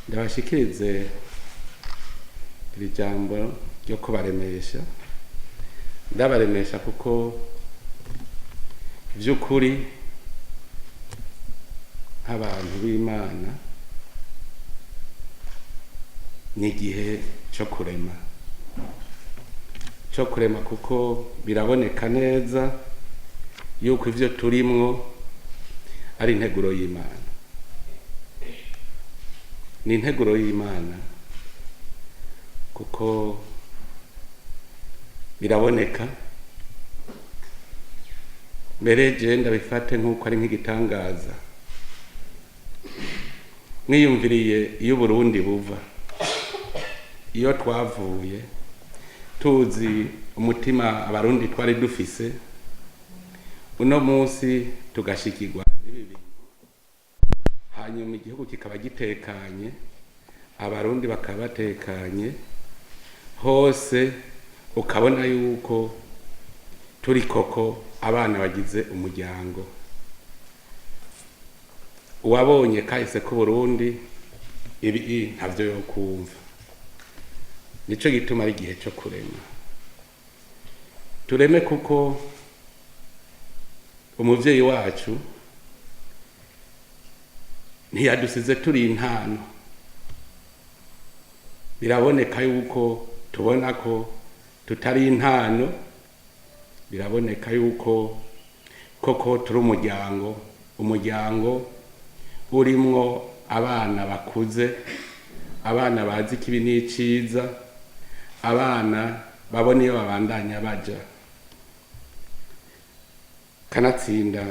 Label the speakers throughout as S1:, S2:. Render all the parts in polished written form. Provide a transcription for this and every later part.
S1: Ndabashikirize iri jambo ryo kubaremesha. Ndabaremesha kuko vy'ukuri nk'abantu b'Imana ni igihe cyo kurema, cyo kurema, kuko biraboneka neza yuko ivyo turimwo ari integuro y'Imana. Ni integuro y'Imana kuko biraboneka. Mbere je ndabifate nk'uko ari nk'igitangaza. Mwiyumviriye iyo Uburundi buva, iyo twavuye, tuzi umutima Abarundi twari dufise, uno munsi tugashikirwa n'ibi bintu, hanyuma igihugu kikaba gitekanye, Abarundi bakaba batekanye hose, ukabona yuko turi koko abana bagize umuryango. Uwabonye kahise k'Uburundi ibi ntavyo yokumva. Nico gituma ari igihe cyo kurema. Tureme kuko umuvyeyi wacu ntiyadusize turi intano. Biraboneka yuko tubona ko tutari intano, biraboneka yuko koko turi umuryango, umuryango urimwo abana bakuze, abana bazi ikibi n'iciza, abana babona iyo babandanya baja. Kanatsinda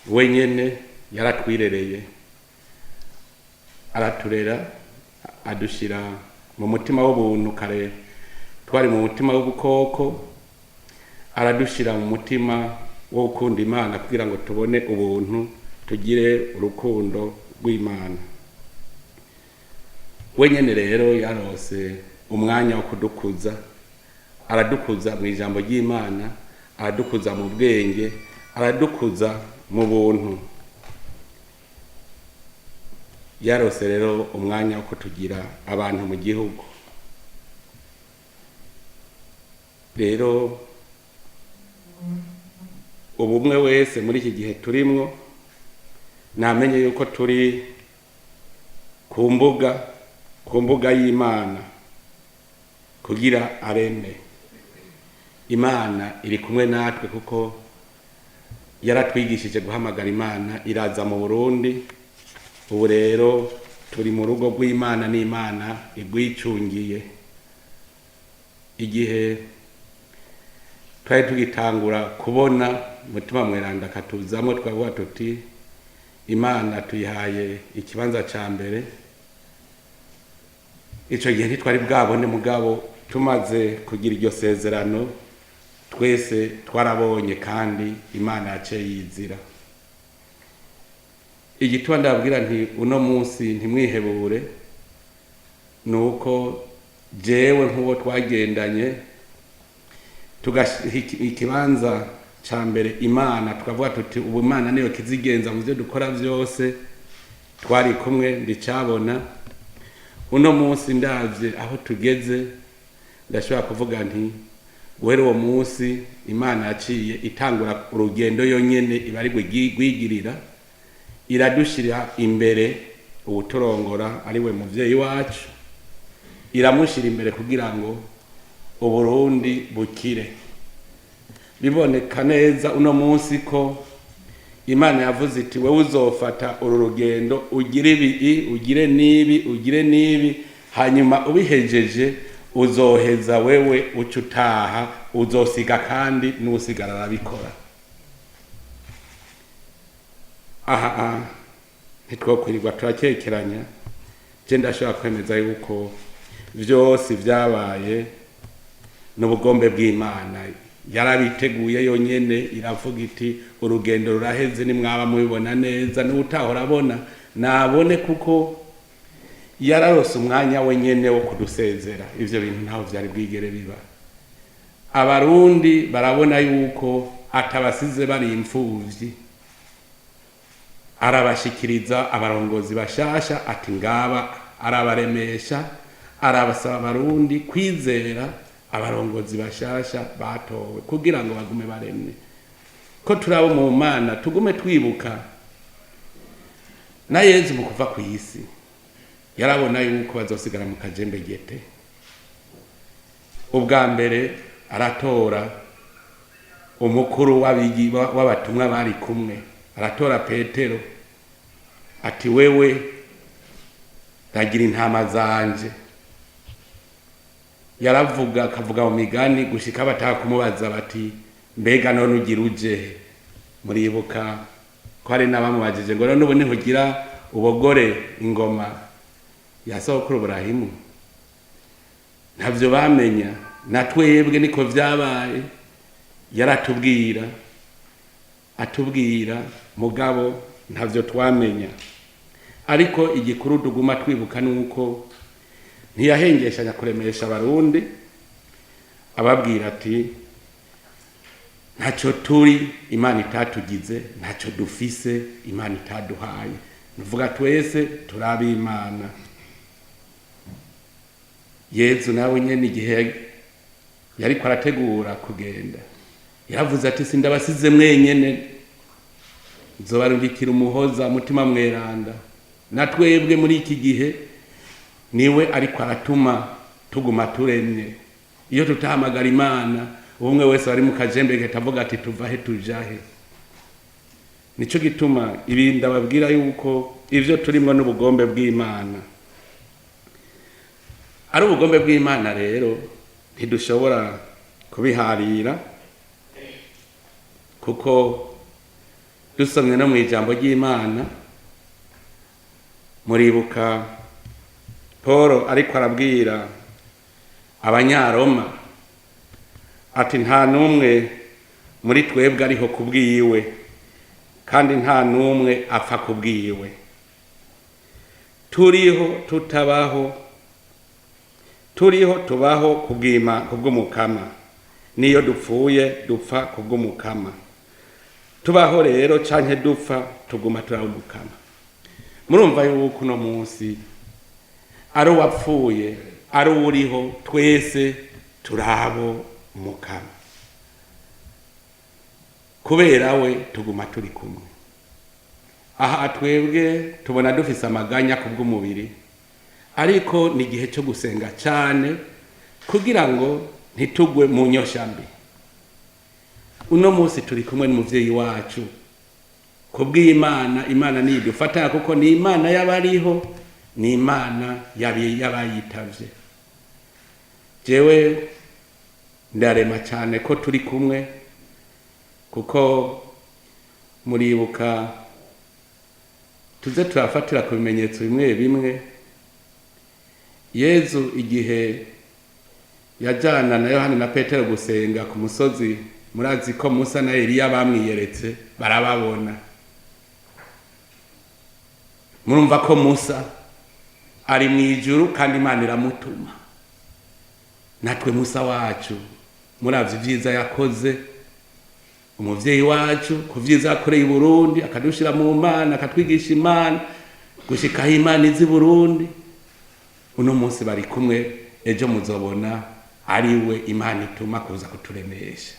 S1: wenyene yaratwirereye, araturera, adushira mu mutima w'ubuntu. Kare twari mu mutima w'ubukoko, aradushira mu mutima wo gukunda Imana kugira ngo tubone ubuntu, tugire urukundo rw'Imana. Wenyene rero yarose umwanya wo kudukuza, aradukuza mu ijambo ry'Imana, aradukuza mu bwenge, aradukuza mu buntu. Yarose rero umwanya wo kutugira abantu mu gihugu. Rero ubumwe wese muri iki gihe turimwo namenye yuko turi ku mbuga, ku mbuga y'Imana kugira areme. Imana iri kumwe natwe kuko yaratwigishije guhamagara Imana, iraza mu Burundi. Ubu rero turi mu rugo rw'Imana n'Imana igwicungiye. Igihe twari tugitangura kubona Mutima Mweranda akatuzamwo, twavuga tuti Imana tuyihaye ikibanza ca mbere. Ico gihe ntitwari bwabone, mugabo tumaze kugira iryo sezerano twese twarabonye, kandi Imana yaciye yizira. Igituma ndababwira nti uno munsi ntimwihebure, nuko jewe nk'uwo twagendanye tugashyira ikibanza ca mbere Imana, tukavuga tuti ubu Imana niyo kizigenza mu byo dukora byose, twari kumwe ndicabona. Uno munsi ndavye aho tugeze, ndashobora kuvuga nti guhera uwo munsi Imana yaciye itangura urugendo yonyene, iba ari rwigirira, iradushira imbere uwuturongora ari we muvyeyi wacu, iramushira imbere kugira ngo Uburundi bukire. Biboneka neza uno munsi ko Imana yavuze iti wewe uzofata uru rugendo, ugire ibi, ugire n'ibi, ugire n'ibi, hanyuma ubihejeje uzoheza wewe uca utaha, uzosiga kandi n'usigara arabikora. Aha ntitwokwirirwa turakekeranya. Je ndashobora kwemeza yuko vyose vyabaye n'ubugombe bw'Imana. Yarabiteguye yonyene, iravuga iti urugendo ruraheze, nimwaba mubibona neza, n'utahora abona nabone, kuko yararose umwanya wenyene wo kudusezera. Ivyo bintu ntaho vyari bwigere biba. Abarundi barabona yuko atabasize bari imfuvyi, arabashikiriza abarongozi bashasha ati ngaba. Arabaremesha, arabasaba abarundi kwizera abarongozi bashasha batowe kugira ngo bagume baremye. Ko turabo mu Mana, tugume twibuka na Yezu mu kuva ku isi yarabona yuko bazosigara mu kajembegete. Ubwa mbere aratora umukuru w'abatumwa bari kumwe, aratora Petero ati: "Wewe ragira intama zanje." Yaravuga, akavuga mu migani gushika bataka kumubaza bati: "Mbega none ugira ujehe?" Muribuka ko hari n'abamubajije ngo: "None ubu ntihugira ubogore ingoma ya sokuru Burahimu?" Ntavyo bamenya. Na twebwe niko vyabaye, yaratubwira, atubwira, mugabo ntavyo twamenya. Ariko igikuru tuguma twibuka nuko ntiyahengeshanya kuremesha abarundi, ababwira ati: "Ntacyo turi Imana itatugize, ntacyo dufise Imana itaduhaye." Nuvuga twese turi ab'Imana. Yezu nawe nyene igihe yariko arategura kugenda yaravuze ati: "Sindabasize mwenyene, nzobarungikira umuhoza, Mutima Mweranda." Na twebwe muri iki gihe niwe ariko aratuma tuguma turemye. Iyo tutahamagara Imana, ubumwe wese wari mu kajembe tavuga ati: "Tuva he, tujahe?" Nico gituma ibi ndababwira yuko ivyo turimwo n'ubugombe bw'Imana. Ari ubugombe bw'Imana rero, ntidushobora kubiharira, kuko dusomye no mu ijambo ry'Imana, muribuka Paul ariko arabwira abanyaroma ati: "Nta n'umwe muri twebwe ariho kubwiwe, kandi nta n'umwe apfa kubwiwe. Turiho, tutabaho, turiho tubaho kubwima kubw'Umukama, niyo dupfuye dupfa kubw'Umukama. Tubaho rero canke dupfa, tuguma turi Umukama." Murumva yuko uno munsi ari uwapfuye, ari uwuriho, twese turabo Umukama. Kubera we tuguma turi kumwe. Aha twebwe tubona dufise amaganya kubw'umubiri, ariko ni igihe cyo gusenga cyane kugira ngo ntitugwe mu nyosha mbi. Uno munsi turi kumwe n'umuvyeyi wacu kubw'Imana. Imana nidufatanya, kuko ni Imana y'abariho, ni Imana y'abayitavye. Jewe ndarema cyane ko turi kumwe, kuko muribuka, tuze turafatira ku bimenyetso bimwe bimwe. Yezu igihe yajana na Yohani na Petero gusenga ku musozi, murazi ko Musa na Eliya bamwiyeretse, barababona. Murumva ko Musa ari mu ijuru kandi Imana iramutuma. Natwe Musa wacu, muravye ivyiza yakoze, umuvyeyi wacu, ku vyiza yakoreye i Burundi, akadushira mu Mana, akatwigisha Imana gushikaho Imana izi Burundi, uno munsi bari kumwe. Ejo muzobona ari we Imana ituma kuza kuturemesha.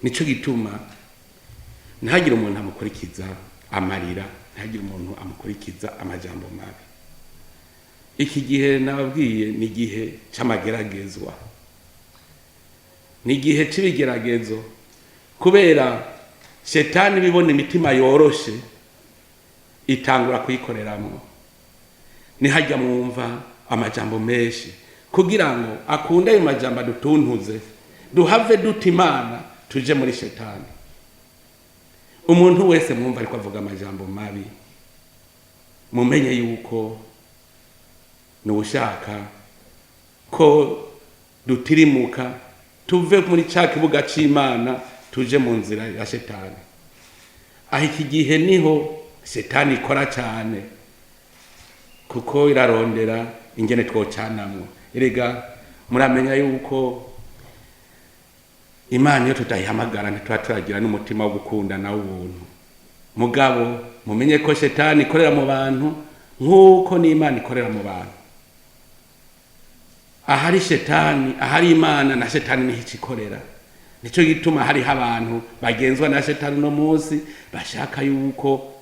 S1: Nico gituma ntihagire umuntu amukurikiza amarira, ntihagire umuntu amukurikiza amajambo mabi. Iki gihe nababwiye ni igihe c'amageragezwa, ni igihe c'ibigeragezo, kubera shetani bibona imitima yoroshe itangura kuyikoreramwo. Nihajya mwumva amajambo menshi kugira ngo akunde ayo majambo adutuntuze, duhave duta Imana tuje muri shetani. Umuntu wese mwumva ariko avuga amajambo mabi, mumenye yuko nushaka ko dutirimuka tuve muri ca kibuga c'Imana tuje mu nzira ya shetani. Aho iki gihe niho shetani ikora cyane, kuko irarondera ingene twocanamwo. Erega muramenya yuko Imana iyo tutayihamagara ntituba turagira n'umutima wo gukunda nawe ubuntu. Mugabo mumenye ko shetani ikorera mu bantu. Nk'uko n'Imana ikorera mu bantu. Ahari shetani, ahari Imana na shetani niho ikikorera. Nicyo gituma hariho abantu bagenzwa na shetani uno munsi bashaka yuko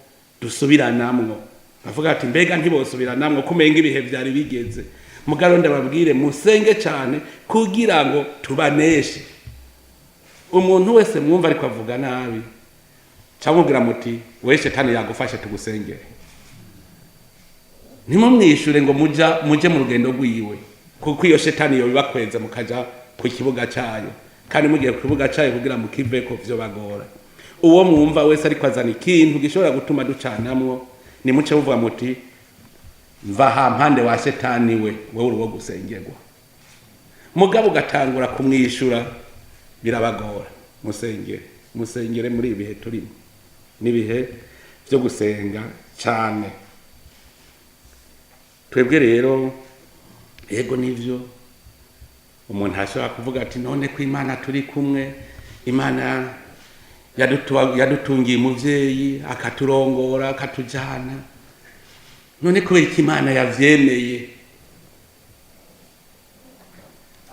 S1: dusubiranamwo. Bavuga ati: "Mbega ntibosubiranamwo kumenga ibihe vyari bigeze?" Mugabo ndababwire, musenge cyane kugira ngo tubaneshe. Umuntu wese mwumva ariko avuga nabi, cyamubwira muti: "We, shetani yagufashe, tugusengere." Ntimumwishure ngo muja muje mu rugendo rwiwe, kuko iyo shetani yo bibakweze mukaja ku kibuga cyayo, kandi mugiye ku kibuga cyayo kugira mukiveko vyo bagora. Uwo mwumva wese ariko azana ikintu gishobora gutuma ducanamwo, nimuce muvuga muti: "Mva ha mpande wa shetani we, wewe uri uwo gusengerwa." Mugabo ugatangura kumwishura, birabagora. Musengere, musengere. Muri ibi bihe turimo n'ibihe byo gusenga cyane. Twebwe rero, yego nivyo, umuntu ashobora kuvuga ati: "None ko Imana turi kumwe, Imana yadutungiye umuvyeyi akaturongora, akatujana, none kubera ko Imana yavyemeye?"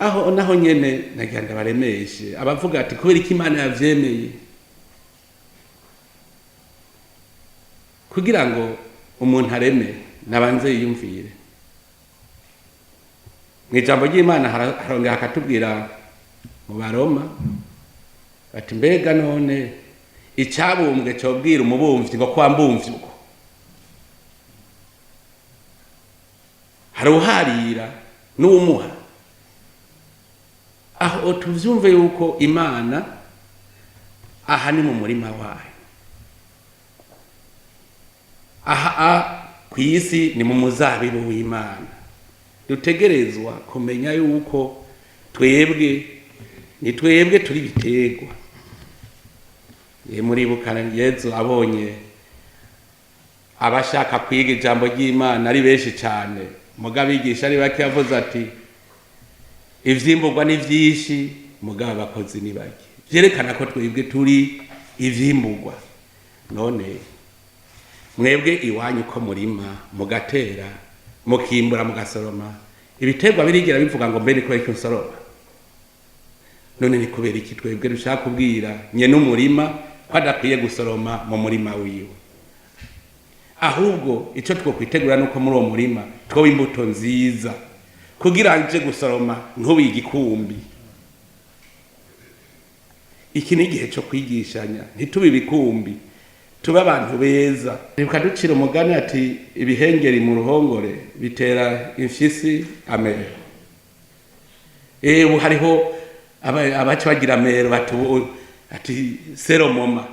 S1: Aho naho nyene nagira ndabaremeshe abavuga ati: "Kubera ko Imana yavyemeye." Kugira ngo umuntu areme, nabanze yiyumvire. Mu ijambo ry'Imana harongera hakatubwira mu Baroma bati: "Mbega none icyabumbwe cobwira umubumvyi ngo kwa mbumvyi uko?" Hari uharira n'uwumuha. Aho tuvyumve yuko Imana aha ni mu murima wayo, aha ku isi ni mu muzabibu w'Imana. Dutegerezwa kumenya yuko twebwe ni twebwe turi biterwa. Ye, muribuka Yezu abonye abashaka kwiga ijambo ry'Imana ari benshi cyane, mugabo abigisha ari bake, yavuze ati: "Ivyimburwa ni vyinshi, mugabo abakozi ni bake." Vyerekana ko twebwe turi ivyimburwa. None mwebwe iwanyu ko murima, mugatera, mukimbura, mugasoroma, ibiterwa birigira bivuga ngo: "Mbe ni kubera iki nsoroma?" None ni kubera iki twebwe dushaka kubwira nyene umurima ko adakwiye gusoroma mu murima wiwe? Ahubwo icyo twokwitegura nuko muri uwo murima twoba imbuto nziza, kugira nje gusoroma ntube igikumbi. Iki ni igihe cyo kwigishanya, ntitube ibikumbi, tube abantu beza. Reka ducira umugani ati: "Ibihengeri mu ruhongore bitera imfyisi amero." Ubu hariho abaca bagira amero, bati ati seromoma.